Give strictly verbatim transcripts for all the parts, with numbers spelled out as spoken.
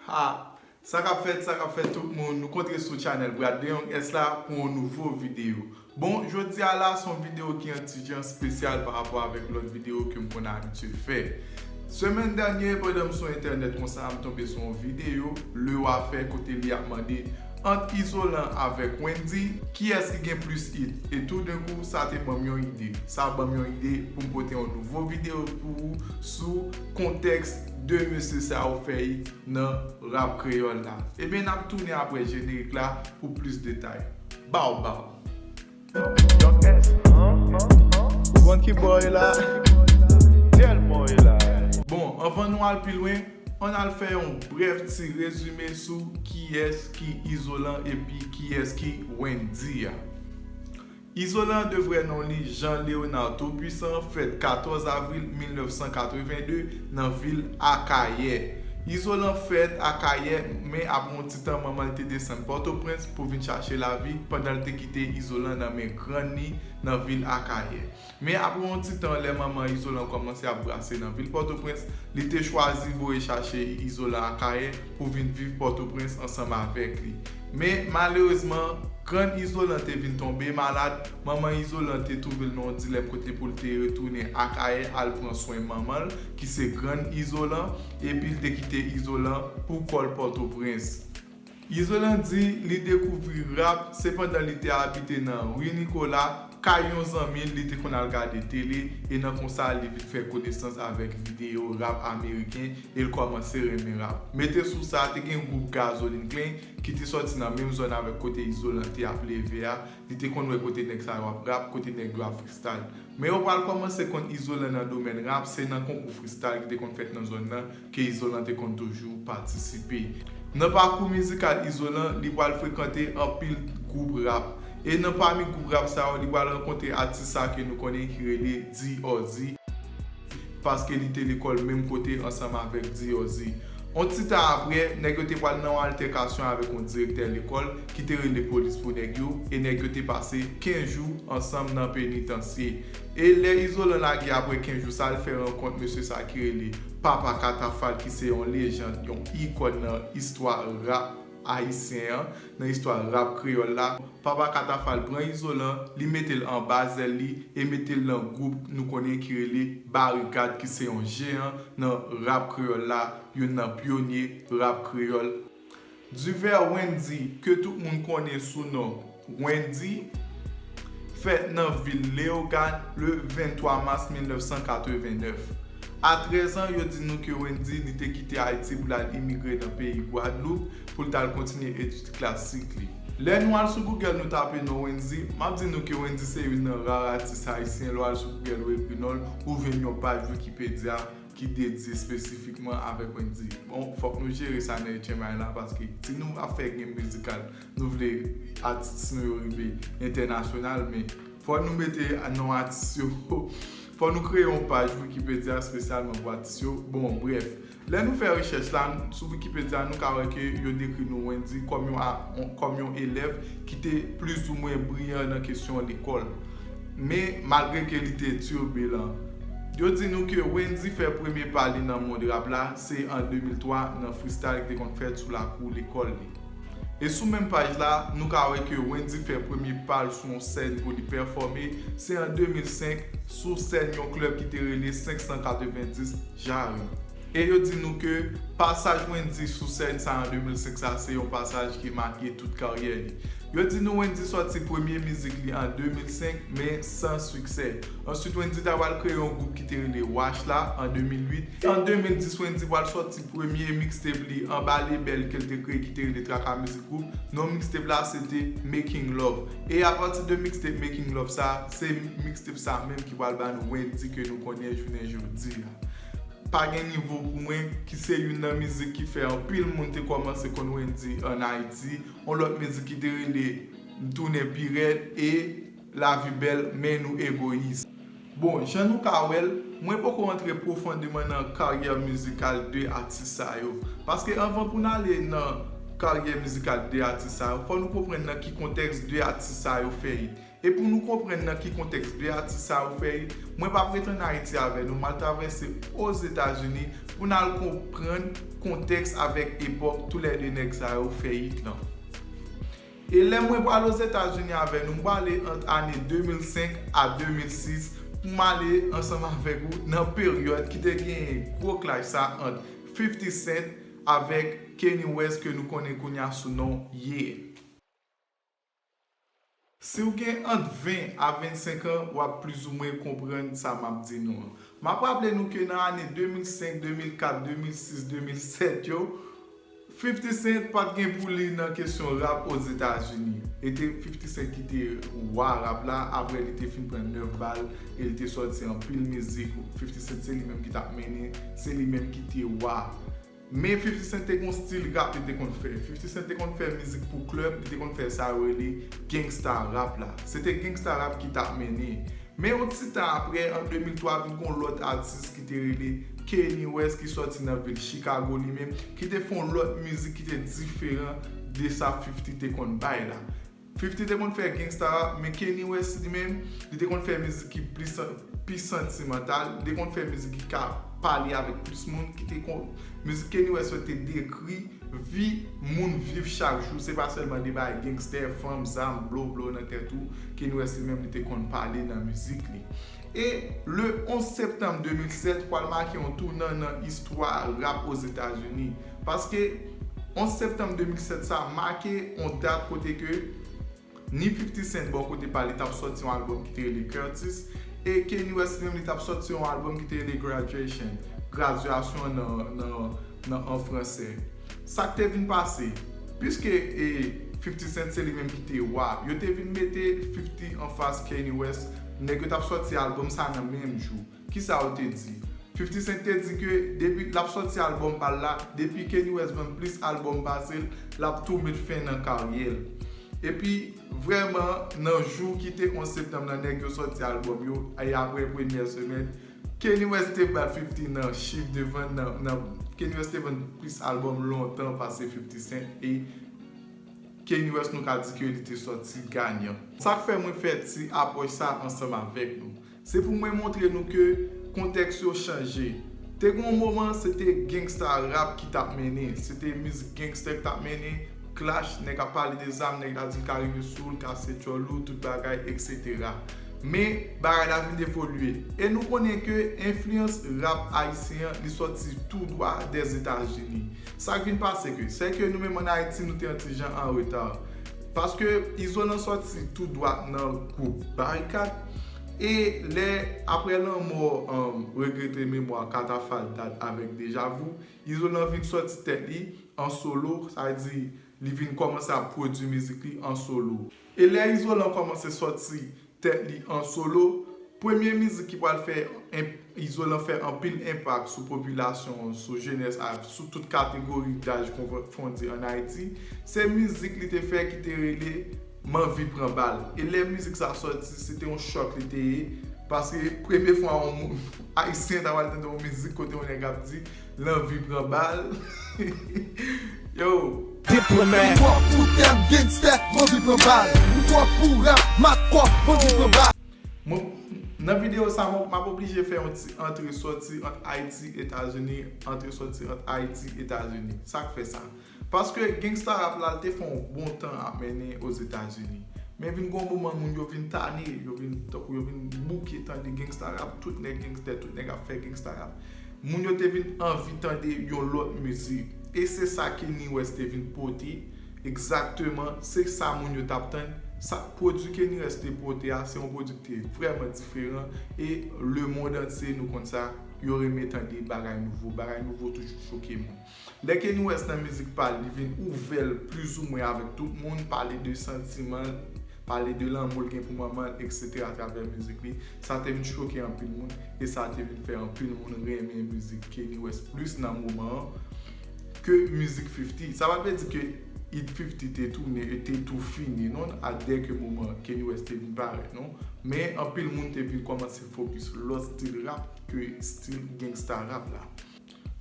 Ha! Sa k ap fèt, sa k ap fèt tout moun, nou kontre sou channel Brad De Young S la pou yon nouvo videyo. Bon, jodi a la, se yon videyo ki yon ti jan espesyal pa rapò avèk lòt videyo ke m konn abitye fè. Semèn dènye, pandan m sou entènèt konsa, m tonbe sou yon videyo Lewa fè kote li ap mande ant Izolan avèk Wendy, kiyès ki gen plis hit? E toudenkou, sa te ban m yon ide. Sa ban m yon ide pou m pote yon nouvo videyo pou ou sou kontèks de mesye sa yo fè hit nan rap kreyòl la. Ebyen, n ap tounen apre jenerik la pou plis detay. Bow bow! Ou konn ki bò e la? Tèlman e la. Bon, anvan nou al pi lwen, ann al fè yon brèf ti rezime sou kiyès ki Izolan epi kiyès ki Wendy a. Izolan de vrè non li Jean Léonard Tout-Puissant, fèt katòz avril mil nèf san katreven de nan vil Akayè. Izolan fèt Akayè, men apre yon ti tan manman l te desann Pòtoprens pou vin chache lavi pandan l te kite Izolan nan men grann li nan vil Akayè. Men apre yon ti tan, lè manman Izolan kòmanse ap brase nan vil Pòtoprens, li te chwazi voye chache Izolan Akayè pou vin viv Pòtoprens ansanm avèk li. Men malerezman, grann Izolan te vin tonbe malad, manman Izolan te twouve l nan yon dilèm kote pou l te retounen Akayè al pran swen manman l, ki se grann Izolan, epi l te kite Izolan pou kò l Pòtoprens. Izolan di li dekouvri rap se pandan li te abite nan Rue Nicolas, kay yon zanmi l, li te konn al gade tele, e nan konsa li vin fè konesans avèk videyo rap ameriken e l kòmanse renmen rap. Mete sou sa, te gen gwoup Gasoline Clan ki te sòti nan menm zòn avèk kote Izolan te ap leve a, li te konn wè kote nèg sa yo ap rap, kote nèg yo ap freestyle. Men yo pral kòmanse konn Izolan nan domèn rap, se nan konkou freestyle ki te konn fèt nan zòn nan ke Izolan te konn toujou patisipe. Nan pakou mizikal Izolan, li pral frekante anpil gwoup rap. E nan pami gwoup rap sa yo, li pral rankontre atis sa ke nou konnen ki rele D O Z, paske li te lekòl menm kote ansanm avèk D O Z. On ti tan apre, nèg yo te pral nan yon altèkasyon avèk yon direktè lekòl ki te rele polis pou nèg yo, e nèg yo te pase kenz jou ansanm nan penitansye. E lè Izolan lage apre kenz jou sa, l fè rankont mesye sa ki rele Papa Katafal, ki se yon lejand, yon ikòn nan istwa rap ayisyen an, nan istwa rap kreyòl la. Papa Katafal pran Izolan, li mete l anba zèl li e mete l nan gwoup nou konnen ki rele Barikad, ki se yon jeyan nan rap kreyòl la, youn nan pyonye rap kreyòl. Divè Wendy, ke tout moun konnen sou non Wendy, fèt nan vil Leyogàn le venntwa mas mil nèf san katreven nèf. A trèz an, yo di nou ke Wendy, li te kite Ayiti pou l al imigre nan peyi Gwadloup pou l t al kontinye etid klasik li. Lè nou al sou Google, nou tape non Wendy, m ap di nou ke Wendy se youn nan ra atis ayisyen, lè w al sou Google, ou ekri non l, ou jwenn yon paj Wikipedia ki dedye espesifikman avèk Wendy. Bon, fòk nou jere sa nan H M I la, paske si nou ap fè game mizikal, nou vle atis nou yo rive entènasyonal, men fò nou mete non atis yo, fò nou kreye yon paj Wikipedia espesyalman pou atis yo. Bon, brèf, lè nou fè rechèch la, sou Wikipedia, nou ka wè ke yo dekri nou Wendy kòm yon a-, kòm yon elèv ki te plizoumwen briyan nan kesyon lekòl. Men, malgre ke li te tirbile, yo di nou ke Wendy fè premye pa li nan mond rap la, se an de mil twa nan freestyle ki te konn fèt sou lakou lekòl li. E sou menm paj la, nou ka wè ke Wendy fè premye pa l sou yon sèn pou li pèfòme, se an de mil senk sou sèn yon klèb ki te rele senk san katrevenndis Jari. E yo di nou ke pasaj Wendy sou sèn sa an de mil senk sa, se yon pasaj ki make tout karyè li. Yo di nou Wendy sòti premye mizik li an de mil senk, men san siksè. Answit, Wendy ta pral kreye yon gwoup ki te rele Wash la an de mil uit. An de mil dis, Wendy pral sòti premye mixtape li anba lebèl ke l te kreye ki te rele Traka Music Group. Non mixtape la, se te Making Love. E apati de mixtape Making Love sa, se mixtape sa menm ki pral ba nou Wendy ke nou konnen jounen jodi a. Pa gen nivo pou mwen, ki se youn nan mizik ki fè anpil moun te kòmanse konn Wendy ann Ayiti. On lòt mizik ki te rele M tounen pi rèd e Lavi bèl, men nou egoyis. Bon, jan nou ka wè l, mwen poko rantre pwofondèman nan karyè mizikal de atis sa yo. Paske anvan pou n ale nan karyè mizikal de atis sa yo, fò nou konprann nan ki kontèks de atis sa yo fè hit. E pou nou konprann nan ki kontèks de atis sa yo fè hit, mwen p ap ret ann Ayiti avè nou, m al travèse Ozetazini pou n al konprann kontèks avèk epòk toulède nèg sa yo fè hit lan. E lè mwen pral Ozetazini avè nou, m prale ant ane de mil senk a de mil sis pou m ale ansanm avèk ou nan peryòd ki te genyen gwo clash sa ant fifty Cent avèk Kanye West ke nou konnen kounye a sou non Ye. Si w gen ant ven a vennsenk an, w ap plizoumwen konprann sa m ap di nou an. M ap raple nou ke nan ane de mil senk, de mil kat, de mil sis, de mil sèt yo, fifty Cent pa t gen pou li nan kesyon rap Ozetazini. E te fifty Cent ki te wa rap la, apre li te fin pran nèf bal, e li te sòti anpil mizik. fifty Cent se li menm ki t ap mennen, se li menm ki te wa. Men fifty Cent te gon stil rap li te konn fè. fifty Cent te konn fè mizik pou club, li te konn fè sa yo rele gangsta rap la. Se te gangsta rap ki t ap mennen. Men yon ti tan apre, an de mil twa, vin gon lòt atis ki te rele Kanye West ki sòti nan vil Chicago li menm, ki te fè yon lòt mizik ki te diferan de sa fifty te konn bay la. fifty te konn fè gangsta rap, men Kanye West li menm, li te konn fè mizik ki plis, pi santimantal, li te konn fè mizik ki ka pale avèk plis moun, ki te konn, mizik Kanye West yo te dekri vi moun viv chak jou, se pa sèlman de bagay gangstè, fanm, zam, blo blo nan tèt ou. Kanye West li menm li te konn pale nan mizik li. E le onz septanm de mil sèt pral make yon tounan nan istwa rap Ozetazini. Paske onz septanm de mil sèt sa make yon dat kote ke ni fifty Cent bò kote pa li t ap sòti yon albòm ki te rele Curtis, e Kanye West menm li t ap sòti yon albòm ki te rele Graduation, gradyasyon nan, nan, nan an fransè. Sa k te vin pase? Piske e, fifty Cent se li menm ki te wa, yo te vin mete fifty anfas Kanye West, nèg yo t ap sòti albòm sa nan menm jou. Kisa yo te di? fifty Cent te di ke depi l ap sòti albòm pa l la, depi Kanye West vann plis albòm pase l, l ap tou met fen nan karyè l. Epi, vrèman, nan jou ki te onz septanm nan, nèg yo sòti albòm yo, e apre premyè semèn, Kanye West te bat fifty nan chif de vann nan, nan, Kanye West te vann plis albòm lontan pase fifty Cent, e Kanye West nou ka di ke li te sòti ganyan. Sa k fè mwen fè ti apwòch sa ansanm avèk nou, se pou mwen montre nou ke kontèks yo chanje. Te gen yon moman, se te gangsta rap ki t ap mennen, se te mizik gangsta ki t ap mennen, clash, nèg ap pale de zam, nèg la di l ka rive sou w, l kase tchòl ou, tout bagay, etsetera. Men, bagay la vin evolye. E nou konnen ke enfliyans rap ayisyen an, li sòti tou dwa dèzetazini. Sa k vin pase ke, se ke nou menm ann Ayiti, nou te yon ti jan an reta. Paske Izolan sòti tou dwat nan gwoup Barikad. E lè, apre lanmò, um, regrete memwa, Katafal, Dat avèk Dejavou, Izolan vin sòti tèt li an solo, sa vle di, li vin kòmanse ap pwodui mizik li an solo. E lè Izolan kòmanse sòti tèt li an solo, premye mizik ki pral fè enp-, Izolan fè anpil enpak sou popilasyon, sou jenès, a, sou tout kategori daj konfondi ann Ayiti, se mizik li te fè ki te rele M anvi pran bal. E lè mizik sa sòti, se te yon chòk li te ye, paske premye fwa yon moun ayisyen ta pral tande yon mizik kote yon nèg ap di, l anvi pran bal. Yo. Diplomat. M twò pou tèm gangsta, m anvi pran bal. M twò pou rap, makòk, m anvi pran bal. Mwen, nan videyo sa, mwen, m ap oblije fè yon ti antre sòti ant Ayiti, Etazini, antre sòti ant Ayiti, Etazini. Sa k fè sa? Paske gangsta rap la, l te fè yon bon tan ap mennen Ozetazini. Men vin gon moman moun yo vin tane, yo vin, tankou yo vin bouke tande gangsta rap, tout nèg gangstè, tout nèg ap fè gangsta rap. Moun yo te vin anvi tande yon lòt mizik. E se sa Kanye West te vin pote, egzakteman, se sa moun yo t ap tann. Sa pwodui Kanye West te pote a, se yon pwodui ki te vrèman diferan. E lemonn antye, nou konn sa, yo renmen tande bagay nouvo. Bagay nouvo toujou choke moun. Lè Kanye West nan mizik pa l, li vin ouvè l plizoumwen avèk tout moun, pale de santiman l, pale de lanmou l gen pou manman l, etsetera atravè mizik li. Sa te vin choke anpil moun, e sa te vin fè anpil moun renmen mizik Kanye West plis nan moman an ke mizik fifty. Sa pa vle di ke hit fifty te tounen, e te tou fini, non, a dè ke moman Kanye West te vin parèt, non. Men anpil moun te vin kòmanse fokis lòt stil rap ke stil gangsta rap la.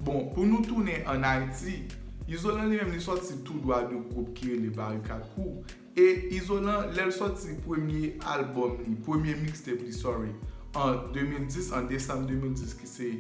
Bon, pou nou tounen ann Ayiti, Izolan li menm li sòti tou dwa de gwoup ki rele Barikad Crew. E Izolan, lè l sòti premye albòm li, premye mixtape li, sorry, an de mil dis, an desanm de mil dis, ki se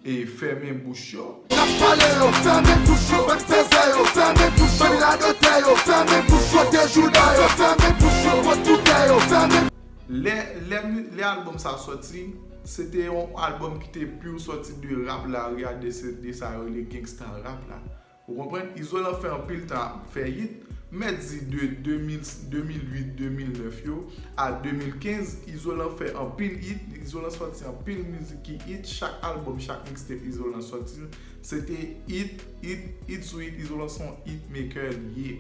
E fèmen bouch yo. N ap pale yo, fèmen bouch yo, bann pezè yo, fèmen bouch yo, bann radotè yo, fèmen bouch yo, te jouda yo, fèmen bouch yo, pot koutè yo, fèmen. Lè, lè, lè albòm sa sòti, se te yon albòm ki te pur sòti de rap lari a, de, de sa yo rele gangsta rap la. Ou konprann? Izolan fè anpil tan ap fè hit. Mèt di de de mil, de mil uit, de mil nèf yo a de mil kenz, Izolan fè anpil hit. Izolan sòti anpil mizik ki hit. Chak albòm, chak mixtape Izolan sòti, se te hit, hit, hit sou hit. Izolan se yon hit maker li ye.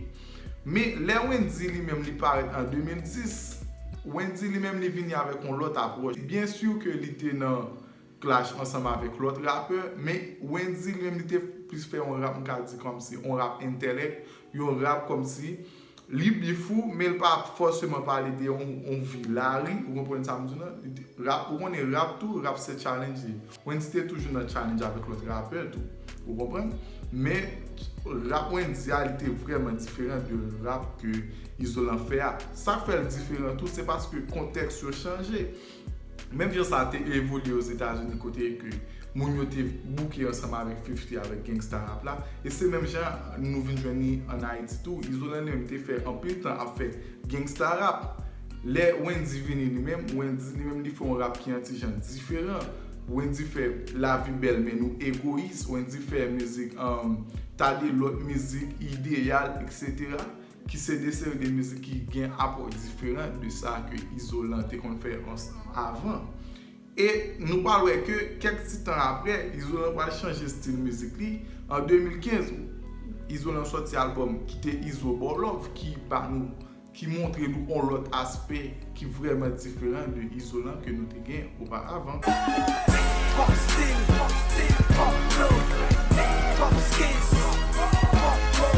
Men lè Wendyy li menm li parèt an de mil dis, Wendyy li menm li vini avèk yon lòt apwòch. Byen si ke li te nan clash ansanm avèk lòt rapè, men Wendyy li menm li te plis fè yon rap, m ka di kòmsi yon rap entèlèk, yon rap kòmsi li beef ou, men l pa fòseman pale de yon, yon vi lari, ou konprann sa m di w lan? Rap, ou konnen rap tou, rap se challenge li. Wendyy te toujou nan challenge avèk lòt rapè tou, ou konprann? Men rap Wendyy a, li te vrèman diferan de rap ke Izolan fè a. Sa k fè l diferan tou, se paske kontèks yo chanje. Menm jan sa te evolye Ozetazini kote ke moun yo te bouke ansanm avèk fifty avèk gangsta rap la, e se menm jan nou vin jwenn li ann Ayiti tou. Izolan li menm te fè anpil tan ap fè gangsta rap. Lè Wendyy vini li menm, Wendyy li menm li fè yon rap ki yon ti jan diferan. Wendyy fè Lavi bèl men nou egoyis, Wendyy fè mizik, um, tande lòt mizik, ideyal, etsetera. Ki se de seri de mizik ki gen apwòch diferan de sa ke Izolan te konn fè ansanm avan. E nou pral wè ke kèk ti tan apre, Izolan pral chanje stil mizik li. An de mil kenz, Izolan sòti albòm ki te Izo Ba W Love, ki ba nou, ki montre nou yon lòt aspè ki vrèman diferan de Izolan ke nou te gen oparavan. Pop stil, pop stil, pop flow, pop skills, pop flow,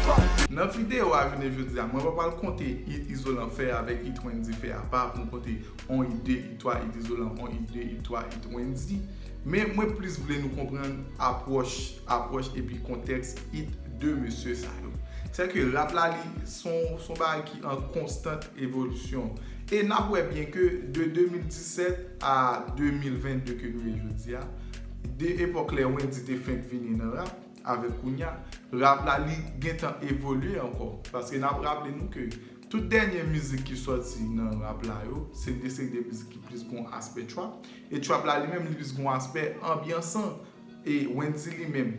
pop. Nan videyo a jounen jodi a, mwen pa pral konte hit Izolan fè avèk hit Wendyy fè apa pou m konte on hit, de hit, twa hit Izolan, on hit, de hit, twa hit Wendyy. Men mwen plis vle nou konprann apwòch, apwòch epi kontèks hit de mesye sa yo. Se ke rap la li son, son bagay ki an konstant evolisyon. E n ap wè byen ke de de mil disèt a de mil vennde ke nou ye jodi a, de epòk lè Wendyy te fenk vini nan rap avèk kounya, rap la li gentan evolye ankò. Paske n ap raple nou ke tout dènye mizik ki sòti nan rap la yo, se de seri de mizik ki plis gon aspè trap. E trap la li menm li plis gon aspè anbyansan. E Wendyy li menm,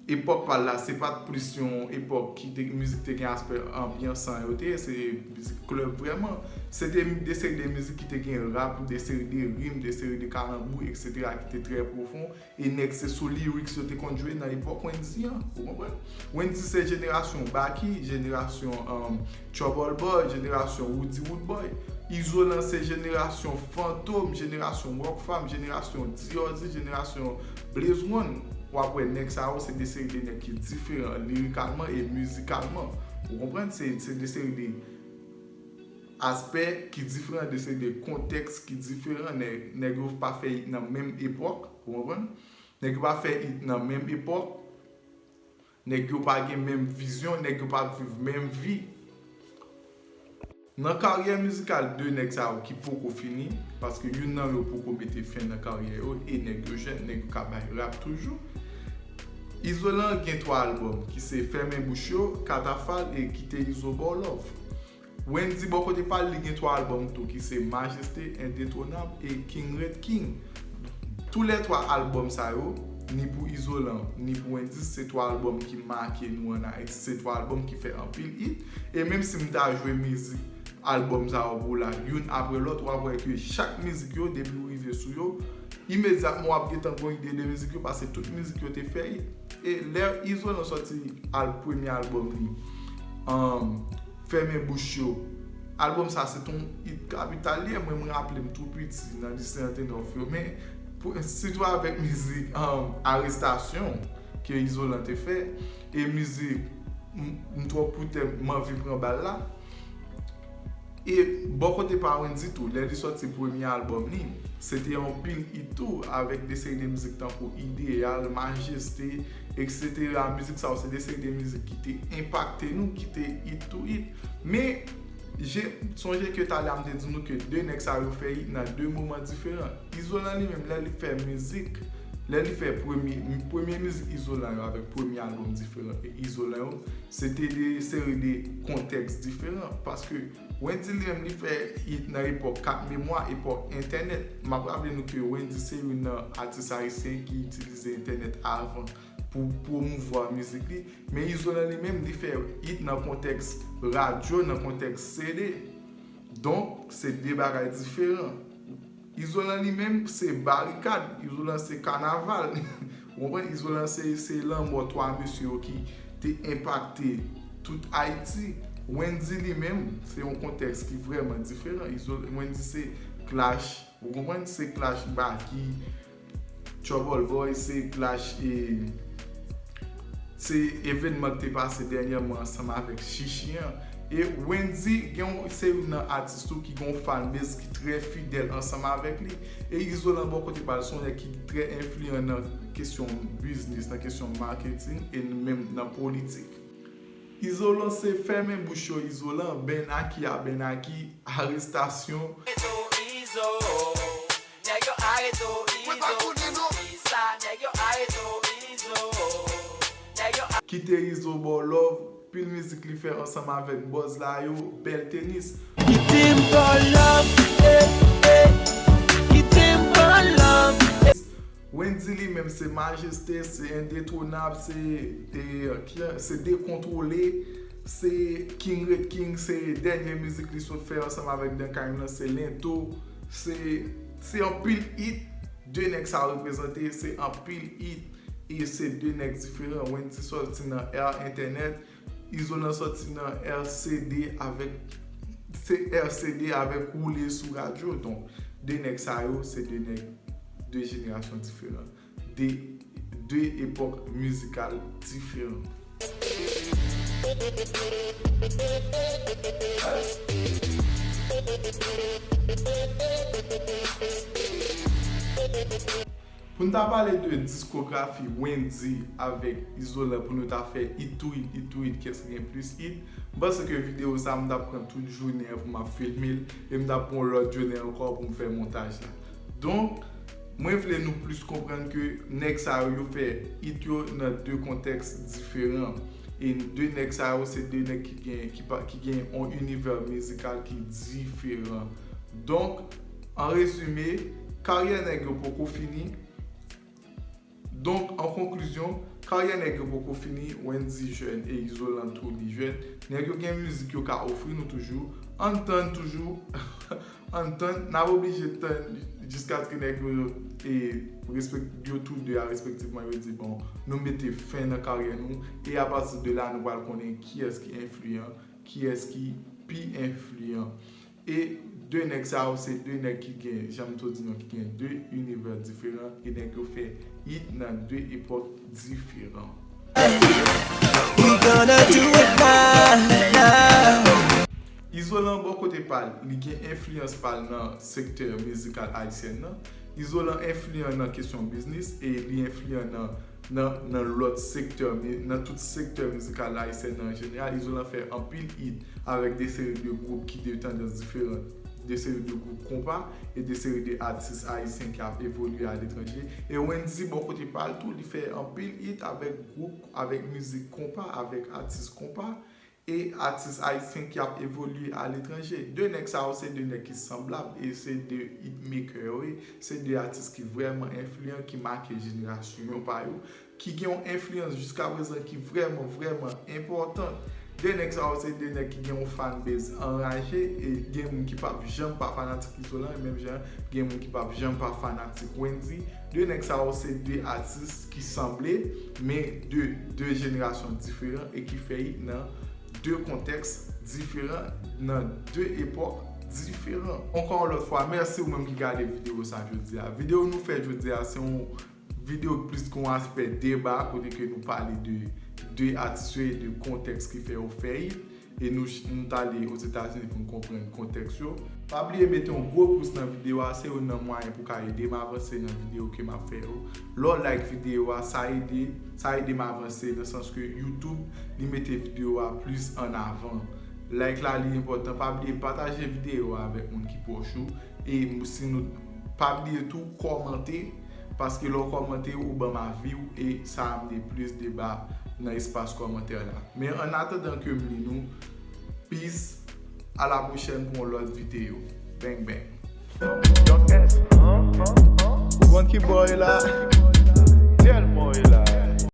epòk pa l la, se pa t plis yon epòk ki te, mizik te gen aspè anbyansan yo te ye, se mizik club vrèman. Se te de seri de mizik ki te gen rap, de seri de rim, de seri de kalanbou, etsetera ki te trè pwofon. E nèg se sou lyrics yo te konn jwe nan epòk Wendyy an, ou konprann? Wendyy se jenerasyon Baky, jenerasyon, um, Trouble Boy, jenerasyon Roody Rood Boy. Izolan se jenerasyon Fantom, jenerasyon Rockfam, jenerasyon D R Z, jenerasyon Blaze One. W ap wè nèg sa yo se de seri de nèg ki diferan lirikalman e mizikalman. Ou konprann? Se, se de seri de aspè ki diferan, de seri de kontèks ki diferan. Nèg, nèg yo pa fè hit nan menm epòk, ou konprann? Nèg yo pa fè hit nan menm epòk. Nèg yo pa gen menm vizyon, nèg yo pa viv menm vi. Nan karyè mizikal de nèg sa yo ki poko fini, paske youn nan yo poko mete fen nan karyè yo, e nèg yo jèn, nèg yo ka bay rap toujou. Izolan gen twa albòm, ki se Fèmen Bouch Yo, Katafal e Kite Izo Ba W Love. Wendyy bò kote pa l, li gen twa albòm tou ki se Majeste, Endetwonab e King Red King. Tou lè twa albòm sa yo, ni pou Izolan, ni pou Wendyy, se twa albòm ki make nou ann Ayiti, se twa albòm ki fè anpil hit. E menm si m ta jwe mizik albòm sa yo pou w la, youn apre lòt, w ap wè ke chak mizik yo, depi w rive sou yo, imedyatman w ap gentan gon ide de mizik yo, paske tout mizik yo te fè hit. E lè Izolan sòti al, premye albòm li, um, Fèmen Bouch Yo, albòm sa se t on hit kapital li ye. Mwen, mwen raple m tou piti nan lise Antenòf yo, men pou, sitou avèk mizik, um, Arestasyon ke Izolan te fè, e mizik M, M Twòp Pou Tè, M Anvi Pran Bal la. E bò kote pa Wendyy tou, lè li sòti premye albòm li, se te anpil hit tou, avèk de seri de mizik tankou Ideyal, Majeste, etsetera. Mizik sa yo se de seri de mizik ki te enpakte nou, ki te hit tou hit. Men, je, sonje ke talè a m te di nou ke de nèg sa yo fè hit nan de moman diferan. Izolan li menm, lè li fè mizik, Lè li fè premye, premye mizik Izolan yo avèk premye albòm diferan e Izolan yo, se te de seri de kontèks diferan. Paske Wendyy li menm li fè hit nan epòk kat memwa, epòk entènèt. M ap raple nou ke Wendyy se youn nan atis ayisyen ki itilize entènèt avan pou pwomouvwa mizik li. Men Izolan li menm, li fè hit nan kontèks radyo, nan kontèks C D. Donk, se de bagay diferan. Izolan li menm, se barikad, Izolan se kanaval. Ou konprann? Izolan se, se lanmò twa mesye yo ki te enpakte tout Ayiti. Wendyy li menm, se yon kontèks ki vrèman diferan. Izo-, Wendyy se clash, ou konprann? Se clash Baky, Trouble Boy, se clash e se evènman ki te pase dènyèman ansanm avèk Chichi an. E Wendyy gen yon, se youn nan atis tou ki gen yon fanbase ki trè fidèl ansanm avèk li. E Izolan bò kote pa l, se yon nèg ki trè enfliyan nan kesyon biznis, nan kesyon maketin e menm nan politik. Izolan se fèmen bouch yo, Izolan, Bènaki a Bènaki, arestasyon. Izo, Izo, nèg yo arete w, Izo. Kisa, nèg yo arete w, Izo. Nèg yo a- Kite Izo ba w love, pil mizik li fè ansanm avèk bòz la yo, bèl tenis. Kite m ba w love, eh, eh. Kite m ba w love, eh. Wendyy li menm se majeste, se endetwonab, se, e, ki, se dekontwole, se king ret king, se dènye mizik li sot fè ansanm avèk Dan Kayim lan, se lento, se, se anpil hit de nèg sa reprezante, se anpil hit, e se de nèg diferan. Wendyy sòti nan era entènèt, Izolan sòti nan R C D avèk, se R C D avèk woule sou radyo. Donk, de nèg sa yo, se de nèg de jenerasyon diferan, de, de epòk mizikal diferan. Pou n ta pale de diskografi Wendyy avèk Izolan, pou nou ta fè hit to hit, hit to hit, kiyès ki gen plis hit, m panse ke videyo sa a, m t ap pran tout jounen an pou m ap filme l, e m t ap pran yon lòt jounen ankò pou m fè montaj la. Donk, mwen vle nou plis konprann ke nèg sa yo, yo fè hit yo nan de kontèks diferan. E de nèg sa yo, se de nèg ki gen, ki pa, ki gen yon inivè mizikal ki diferan. Donk, an rezime, karyè nèg yo poko fini. Donk, an konklizyon, karyè nèg yo poko fini, Wendyy jèn e Izolan tou li jèn. Nèg yo gen mizik yo ka ofri nou toujou. Ann tann toujou. Ann tann, n ap oblije tann jiskaske nèg yo, e, respek-, yo tou de a respektivman, yo di, bon, nou mete fen nan karyè nou, e apati de la, nou pral konnen kiyès ki enfliyan, kiyès ki pi enfliyan. E de nèg sa yo, se de nèg ki gen, jan m tou di nou, ki gen de inivè diferan, e nèg yo fè hit nan de epòk diferan. We gonna do it now, now. Izolan bò kote pa l, li gen enfliyans pa l nan sektè mizikal ayisyen nan. Izolan enfliyan nan kesyon biznis e li enfliyan nan, nan, nan lòt sektè, mi-, nan tout sektè mizikal ayisyen nan an jeneral. Izolan fè anpil hit avèk de seri de gwoup ki de tandans diferan, de seri de gwoup konpa e de seri de atis ayisyen ki ap evolye aletranje. E Wendyy bò kote pa l tou, li fè anpil hit avèk gwoup, avèk mizik konpa, avèk atis konpa e atis ayisyen ki ap evolye aletranje. De nèg sa yo, se de nèg ki sanblab e se de hitmaker yo ye. Se de atis ki vrèman enfliyan, ki make jenerasyon pa yo, ki gen yon enfliyans jiskaprezan ki vrèman, vrèman enpòtan. De nèg sa yo, se de nèg ki gen yon fanbase anraje e gen moun ki p ap janm pa fanatik Izolan, e menm jan gen moun ki p ap janm pa fanatik Wendyy. De nèg sa yo, se de atis ki sanble, men de, de jenerasyon diferan e ki fè hit nan de kontèks diferan, nan de epòk diferan. Ankò yon lòt fwa, mèsi ou menm ki gade videyo sa jodi a. Videyo nou fè jodi a, se yon videyo plis kon aspè deba, kote ke nou pale de, de atis yo e de kontèks ki fè yo fè hit. E nou, nou t ale Ozetazini pou n konprann kontèks yo. Pa bliye mete yon gwo pous nan videyo a, se youn nan mwayen pou ka ede m avanse nan videyo ke m ap fè yo. Lè w like videyo a, sa ede, sa ede m avanse nan sans ke YouTube, li mete videyo a plis an avan. Like la, li enpòtan. Pa bliye pataje videyo a avèk moun ki pwòch ou. E si nou, pa bliye tou kòmante. paske lè w kòmante, ou ban m avi w, e sa amene plis deba nan espas kòmantè la. Men an atandan ke m li nou, peace, a la pwochèn pou yon lòt videyo. Bang, bang. Ou konn ki bò e la?